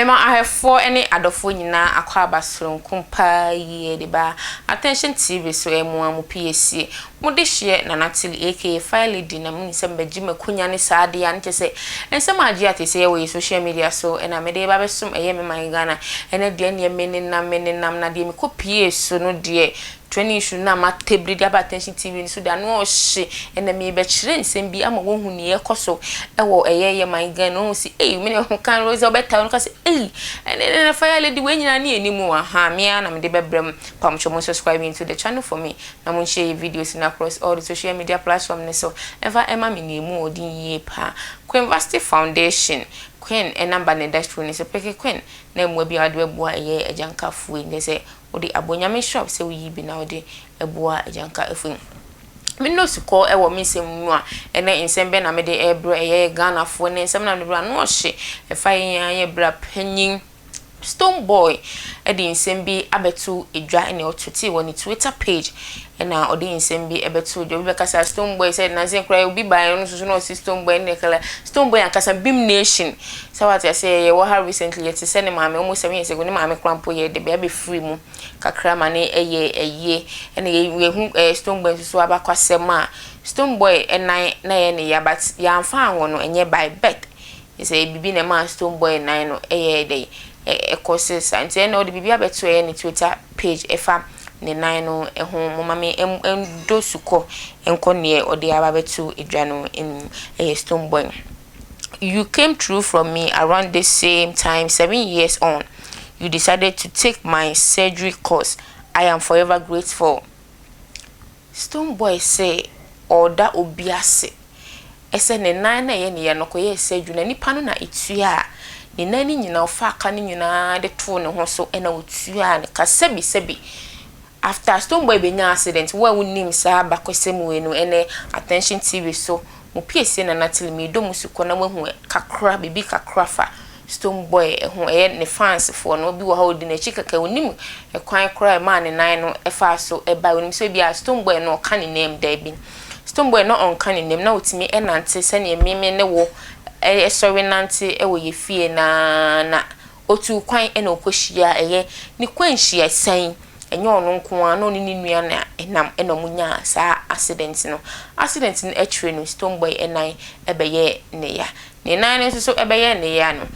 Mema ahwɛfoɔ ne adɔfoɔ nyinaa akwaaba soronko paa yie de ba Attention TV so. Ɛmo a mo piesie mo de hyeɛ Nana Tilly aka Fire Lady, na mo nsɛm bɛgye makonya ne saa adeɛ a ne kyɛ sɛ nsɛm a agye ate sɛ yɛwɔ yɛ social media so ɛna mede ba bɛsom ɛyɛ me man Ghana. Ɛnɛ deɛ neɛ me nenam me nenam na deɛ mekɔ pie so no deɛ, training issue na matebiri de aba Attention TV no so de ano ɔhye. Ɛna mebɛkyerɛ nsɛm bi ama wɔhu neɛ ɛkɔ so ɛwɔ ɛyɛ yɛ man Ghana. Wɔhu si ei mene ho kan sɛ ɔbɛta no ka sɛ ei ɛne ɛne Fire Lady wei nyinaa ne anim wɔ ha mea na mede bɛbrɛ mu. Pamkyɛ mo subscribe into the channel for me na mo share videos na across all the social media platform ne so ɛmfa ɛma me ne mu ɔdin yie paa. Queen Vasti Foundation, Queen ɛnamba ne da screen so peke Queen na mmoa bi a wɔde bɛboa ɛyɛ agyankafoɔ yi sɛ wode abɔ shop sɛ woyi bi na wode ɛboa agyankafoɔ yi. Me nose kɔ ɛwɔ me nsɛm mu a, ɛnɛ nsɛm bɛ na mede ɛbrɛ ɛyɛ Ghanafoɔ ne nsɛm na mede brɛ ano ɔhye ɛfa yɛn yɛ bra panyin Stonebwoy. Ɛde nsɛm bi abɛto edwa ɛna ɔtotee wɔ ne Twitter page, ɛna ɔde nsɛm bi ɛbɛto edwa. Obi bɛkasa Stonebwoy sɛ nansi nkora obi baa ɛno nso so na ɔsi Stonebwoy ne kala Stonebwoy ankasa Bhim Nation sɛ wate ase. Yɛwɔ ha recently, yɛte sɛ ne maame almost 7 years ago, ne maame kora mpo yɛ de bɛɛ bɛfiri mu kakra ma ne ɛyɛ ɛyie. Ɛna yɛhu Stonebwoy nso so abakɔsɛm a Stonebwoy ɛnan na ɛyɛ ne ya, but yɛamfa anwɔ no, ɛnyɛ by birth sɛ bibi na ɛma Stonebwoy nan no ɛyɛ dɛ ɛkɔ se saa. Nti ɛna ɔde biribi abɛto ɛyɛ ne Twitter page ɛfa ne nan no ɛho. Moma me ɛndo sukɔ nkɔ neɛ ɔde aba bɛto edwa no anim. Ɛyɛ Stonebwoy: "You came through from me around the same time 7 years on. You decided to take my surgery course. I am forever grateful." Stonebwoy say ɔda obi ase ɛsɛ ne nan na ɛyɛ ne yɛ no kɔyɛ surgery na nipa no na etua a ne nan no nyinaa, ɔfa aka no nyinaa de too ne ho so ɛna otua ne ka. Sɛbi sɛbi, after Stonebwoy benya accident, wo a wonim saa abakɔsɛm wei no, ɛnɛ Attention TV so mo piesie na natili mi dɔ mu sukɔ na wahu kakra, biribi kakra fa Stonebwoy ɛho. Ɛyɛ ne fans foɔ no, obi wɔ ha odi n'akyi kɛkɛ, onim ɛkwan koraa ɛmaa ne nan no ɛfa so ɛba. Onim sɛ ebi a Stonebwoy no ɔka ne nam daabi, Stonebwoy no ɔnka ne nam na otumi ɛnante sɛnea mímí ne wo ɛsɔre nante ɛwɔ yɛ fie na otu kwan ɛna ɔkɔhyia ɛyɛ ne kwan hyia sɛn. Ɛnyɛ ɔno nko ara na ɔne ne nua na ɛnam ɛna ɔmo nyaa saa accident no. Accident no akyire no, Stonebwoy ɛnan ɛbɛyɛ ne ya. Ne nan no nso so ɛbɛyɛ ne ya no,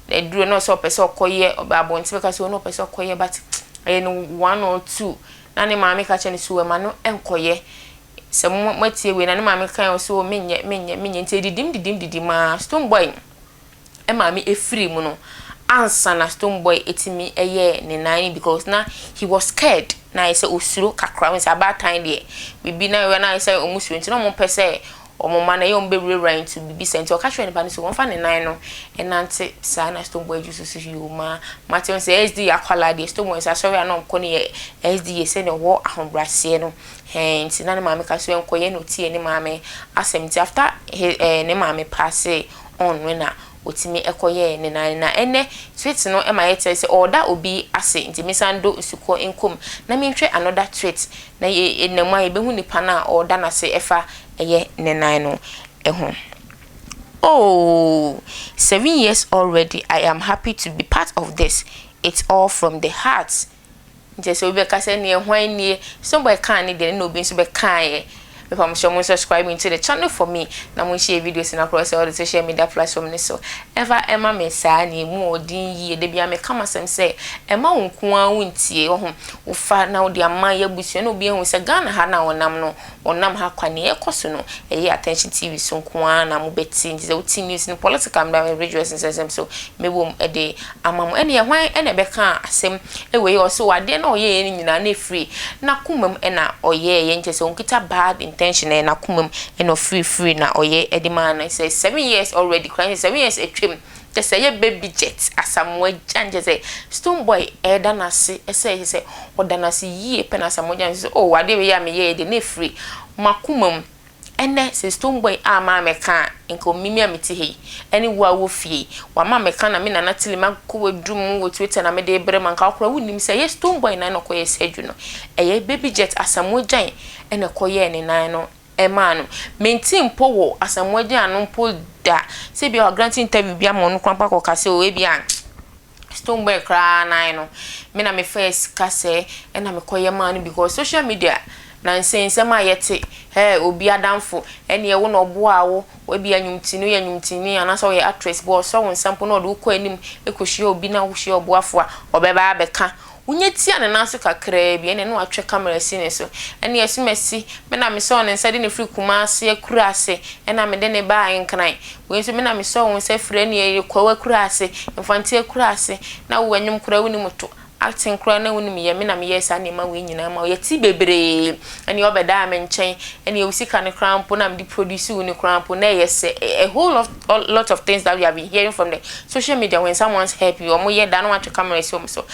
aduro no sɛ ɔpɛ sɛ ɔkɔyɛ ɔbɛ abɔnten bɛka sɛ ɔno ɔpɛ sɛ ɔkɔyɛ, but ɛyɛ no one or two na ne maame ka kyerɛ no so ɛma no ɛnkɔyɛ. Sɛ mo moatie wei na ne maame ka yɛ so menyɛ menyɛ menyɛ. Nti edidim didim didim a Stonebwoy ɛmaame efiri mu no ansa na Stonebwoy etimi ɛyɛ ne nan, because na he was scared na ayɛ sɛ osuro kakra wɔn sɛ abaatan deɛ bibi na ɛwɛ na ayɛ sɛ ɔmo suro, nti na ɔmo pɛ sɛ ɔmo ma na ɛyɛ ɔmo bɛwurawura into bibi sɛ. Nti ɔka kyerɛ nipa no sɛ wɔmfa ne nan no ɛnante saa na Stonebwoy gye so so yi ma mate sɛ SD akwalaa deɛ, Stonebwoy sɛ asɔre a na ɔkɔ ne yɛ SD sɛ ne ɔwɔ ahobrɛaseɛ no hɛn. Nti na ne maame ka so ɛnkɔyɛ na otie ne maame asɛm. Nti after ne maame pass on no na otumi ɛkɔyɛɛ ne nan. Na ɛnɛ tweet no ɛma yɛkyerɛ sɛ ɔda obi ase. Nti mesan do nsukɔ nkom na menhwɛ another tweet na yɛ ɛnam a yɛbɛhu nipa no a ɔda n'ase ɛfa ɛyɛ ne nan no ɛho. "Oh, 7 years already. I am happy to be part of this. It's all from the heart." Nti sɛ obi bɛka sɛ neɛ hwan nie, Stonebwoy kaa ne deɛ ne na obi nso bɛkaeɛ. Mepa mo hyɛ mo subscribe to the channel for me na mo share videos na across all the social media platform ne so ɛfa ɛma me saa ne mu ɔdin yie. De bia meka masɛm sɛ ɛma wo nko ara wo ntie wɔ ho wofa na wode ama yɛ abusua na obi ahu sɛ Ghana ha na wɔnam no, wɔnam ha kwa ne ɛkɔ so no, ɛyɛ Attention TV so nko ara na mobɛti. Nti sɛ wote news no, political mbra, religious nsɛnsɛm so mɛbom ɛde ama mo. Ɛne ɛhwan ɛna ɛbɛka asɛm ɛwɔ yi ɔsɛ adeɛ na ɔyɛɛ no nyinaa na ɛfiri n'akoma mu ɛna ɔyɛɛ yɛ nkyɛ sɛ ɔnkita bad intention, ɛyɛ n'akoma mu ɛna ɔfirifiri na ɔyɛ ɛde maa no sɛ 7 years already kora, 7 years atwam kyɛ sɛ ɛyɛ Baby Jet Asamoah Gyan kyɛ sɛ Stonebwoy ɛda n'ase ɛsɛ ɛsɛ sɛ ɔda n'ase yie pɛ na Asamoah Gyan sɛ oh, adeɛ wei a meyɛɛ de na ɛfiri m'akoma mu. Ɛnɛ sɛ Stonebwoy a maa mɛka a, nka omimi a mete ha yi ɛne wo a wɔ fie wama mɛka na me nana tili ma kɔ waduru mu wɔ Twitter na mede brɛ ma nka akora wonim sɛ ɛyɛ Stonebwoy nan na ɔkɔyɛ surgery no, ɛyɛ Baby Jet Asamoah Gyan ɛna ɛkɔyɛɛ ne nan no ɛmaa no. Menti mpo wɔ Asamoah Gyan no mpo da sɛ bi a grant interview bi ama ɔno koraa mpo akɔka sɛ o ebi a Stonebwoy koraa nan no, me na mefaa sika sɛɛ ɛna mekɔyɛ maa no because social media na nsɛnsɛm a yɛte, hɛɛ obi adamfo ɛneɛ wo na ɔboaa wo, ebia nnwomtini, woyɛ nnwomtini anaasɛ woyɛ actress bi ɔsɔ wo nsa mpo na ɔde wo kɔ anim kɔhyia obi na wohyia ɔboafo a ɔbɛba abɛka Wonya tia ne nan so kakraa bi, ɛnneɛ na watwe camera asi ne so. Ɛnneɛ Asumasi, me na mesɔɔ ne nsa de no firi Kumasi akuraase, ɛna mede no baa Nkran. Wei nso, me na mesɔɔ wo nsa firi ɛnneɛ Kwawu akuraase, Mfante akuraase, na wo nnwom koraa wonim to, acting koraa na wonim yɛ, me na meyɛɛ saa nneɛma wei nyinaa ma wo. Yɛte bebree, ɛnneɛ wobɛdaa me nkyɛn, ɛnneɛ wo sika no koraa mpo na mede produce wo no koraa mpo na ɛyɛ sɛ, a whole lot, lot of things that we have been hearing from the social media when someone's help you, wɔn yɛ da na wɔatwe camera asi wɔn so.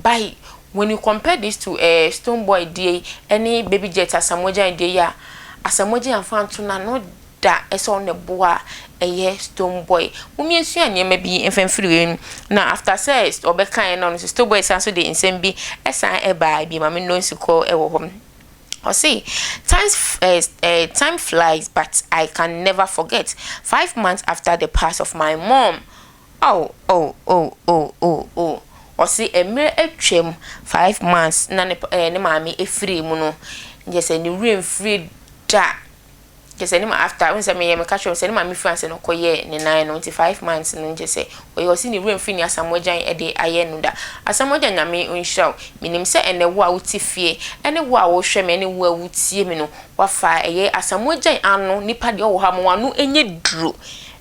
But when you compare this to eh, Stonebwoy deɛ yi ɛne Baby Jet Asamoah Gyan deɛ yi a, Asamoah Gyan amfa anto n'ano da ɛsɛ ɔno na ɛboa ɛyɛ Stonebwoy. Mom yɛnsua nneɛma bi mfa mfiri wei mu. Na after sɛ ɔbɛkaeɛ no, ɔno nso Stonebwoy san so de nsɛm bi ɛsan ɛbaa bi ma me nnɔ nsukɔ ɛwɔ hɔ. Ɔse times eh, eh, time flies but I can never forget 5 months after the pass of my mom. Oh, oh, oh, oh, oh, oh. Ɔse mmerɛ atwam 5 months na ne maame efiri mu no, nkyɛ sɛ ne werɛ mfiri da. Kyɛ sɛ ne ma after n sɛ meyɛ meka kyerɛ sɛ ne maame firi ase no kɔyɛɛ ne nan no, nti 5 months no nkyɛ sɛ ɔyɛ. Ɔse ne werɛ mfiri ne Asamoah Gyan de ayɛ no da. Asamoah Gyan, Nyame nhyira wo. Menim sɛ ɛnɛ wo a wote fie ɛne wo a wohwɛ me ɛne wo a wotie me no, wafa ɛyɛ Asamoah Gyan ano nipa deɛ ɔwɔ hɔ ama wano ɛnyɛ duro,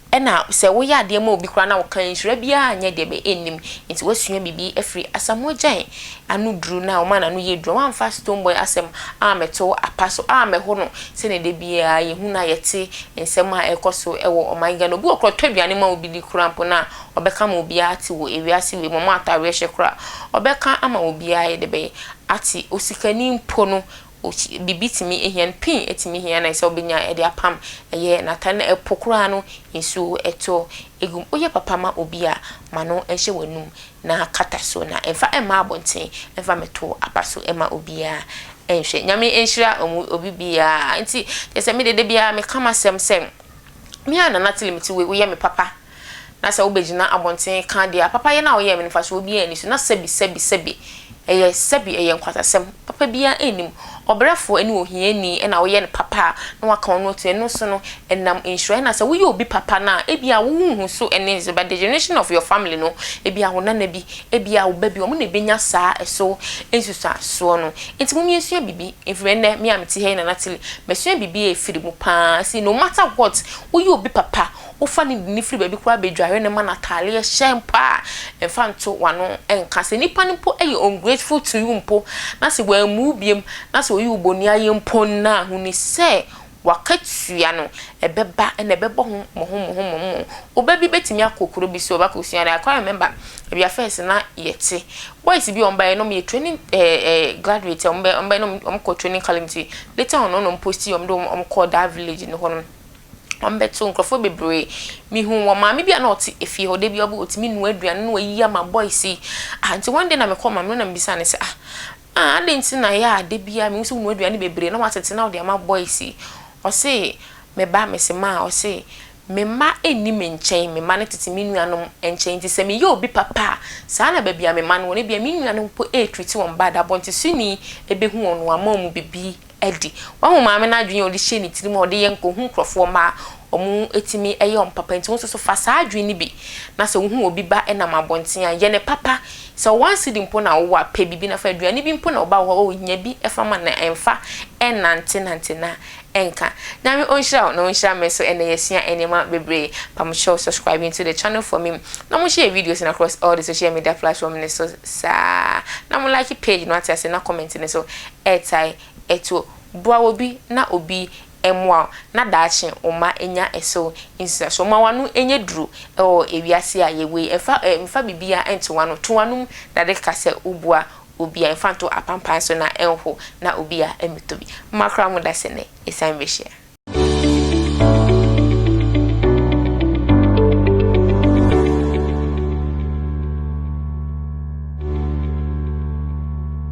ɛna sɛ woyɛ adeɛ ma obi koraa na woka nhyira biara nyɛ deɛ bɛ ɛnnim. Nti woasua biribi afiri Asamoah Gyan ano duro no a ɔma n'ano yɛ duro. Wamfa Stonebwoy asɛm ammɛto apa so ammɛho no sɛnea da biara yɛhu no a yɛte nsɛm a ɛkɔ so ɛwɔ ɔman Ghana. Obi wɔ korɔ tɔ aduane ma obi di koraa mpo no a, ɔbɛka ma obiara ate wɔ ewiase wei mu. Ɔmo ataareɛ hyɛ koraa, ɔbɛka ama obiara yɛ de bɛyɛ ate. Osikani mpo no, biribi tumi ehia no pin etumi hia na sɛ ɔbɛnya ɛde apam ɛyɛ n'atare na ɛpo koraa no nsuo ɛtɔ egum. Woyɛ papa ma obi a, ma no ɛhyɛ w'anum na kata so na ɛmfa ɛmma abɔnten, ɛmfa mɛto apa so ɛma obiara ɛnhwɛ. Nyame nhyira ɔmo obi biara. Nti kyerɛ sɛ me dede biara meka m'asɛm sɛ me a Nana Tele wei, woyɛ me papa na sɛ wobɛgyina abɔnten ka deɛ a papa yɛ no a woyɛ me no mfa so obiara ani so na sɛbi sɛbi sɛbi ɛyɛ sɛbi ɛyɛ nkwatasɛm papa biara ɛnnim. Ɔbrɛfoɔ ne ohiani ɛna woyɛ no papa a na waka ɔno ato ɛno so no, ɛnam nhyira. Ɛna sɛ woyɛ obi papa no a, ebia wohu so ɛne nso, but the generation of your family no, ebia wo nana bi, ebia wo ba bi, ɔmo na ebenya saa ɛso nsusuasoɔ no. Nti mo miɛsua bibi mfiri ɛnɛ. Me a mete ha yi, Nana Tele, masua bibi a efiri mu paa si no matter what, woyɛ obi papa, wofa ne de ne firi baabi koraa bɛdware ne ma n'ataadeɛ hyɛ mpo a, mfa nto w'ano nka sɛ nipa no mpo yɛ ungrateful to you mpo na sɛ wɔammu biem na sɛ oyi wo bɔne ayɛ mpo na ahuni sɛ wakatua no ɛbɛba ɛna ɛbɛbɔ ho mmɔho mmɔho mmɔho. Ɔba bi bɛtumi akɔ kuro bi so, ɔba kɔsua no. I quite remember ebi a first na yɛte boys bi a ɔmo baeɛ no, ɔmo yɛ training graduate a ɔmo bɛ no, ɔmo kɔ training college. Nti later on ɔmo post ɔmo de ɔmo kɔ that village no hɔ no, ɔmo bɛto nkurɔfoɔ bebree. Mihu wɔ maame bi a na ɔte efie hɔ de bi ɔbɛ otumi nua aduane na wayi ama boys yi. Ah, nti one day na mekɔ maame no na mbisa ne sɛ, ah, adi nti na yɛ a de bia mehu sɛ wonua aduane bebree na watete na ɔde ama boys yi? Ɔse me ba mese ma ɔse me mma nni me nkyɛn, me mma no tete me nuanom nkyɛn. Nti sɛ meyɛ obi papa a, saa na baabi a me mma no wɔ no, ebia me nuanom mpo ɛretreat wɔn bad, abɔntesoni ebehu wɔn no ama wɔn bibi adi. Wahu maame no adwene a ɔde hyɛ ne tirim a ɔde yɛ nkɔhu nkurɔfoɔ mma a wɔn etumi ɛyɛ wɔn papa. Nti wɔn nso so fa saa adwene no bi na sɛ wohu obi ba ɛnam abɔnten a, yɛ ne papa. Sɛ 1 cedi mpo na wowɔ a, pɛ bibi na fa aduane bi mpo na ɔba wɔ hɔ ɔhia bi ɛfa ma na ɛmfa ɛnante nante na ɛnka. Nyame ɔnhyira wo na ɔnhyira me nso. Ɛnɛ yɛsua nneɛma bebree. Pamokyɛw, subscribing to the channel for me na mo share videos and across all the social media platform ne so saa na mo like page no, ate ase, na comment ne so ɛtae ɛto boa obi na obi mmoa wo na daakye wo mma nya ɛso nsusuasoɔ. Ma w'ano nyɛ duro ɛwɔ ewiase a yɛwɔ yi. Ɛmfa ɛmfa biribiara nto w'ano, to w'anom na de ka sɛ woboa obi a, ɛmfa nto apampan so na ɛnho na obi a ɛmmɛtɔ bi. Mmakora mo da sɛ nɛ ɛsan bɛhyia.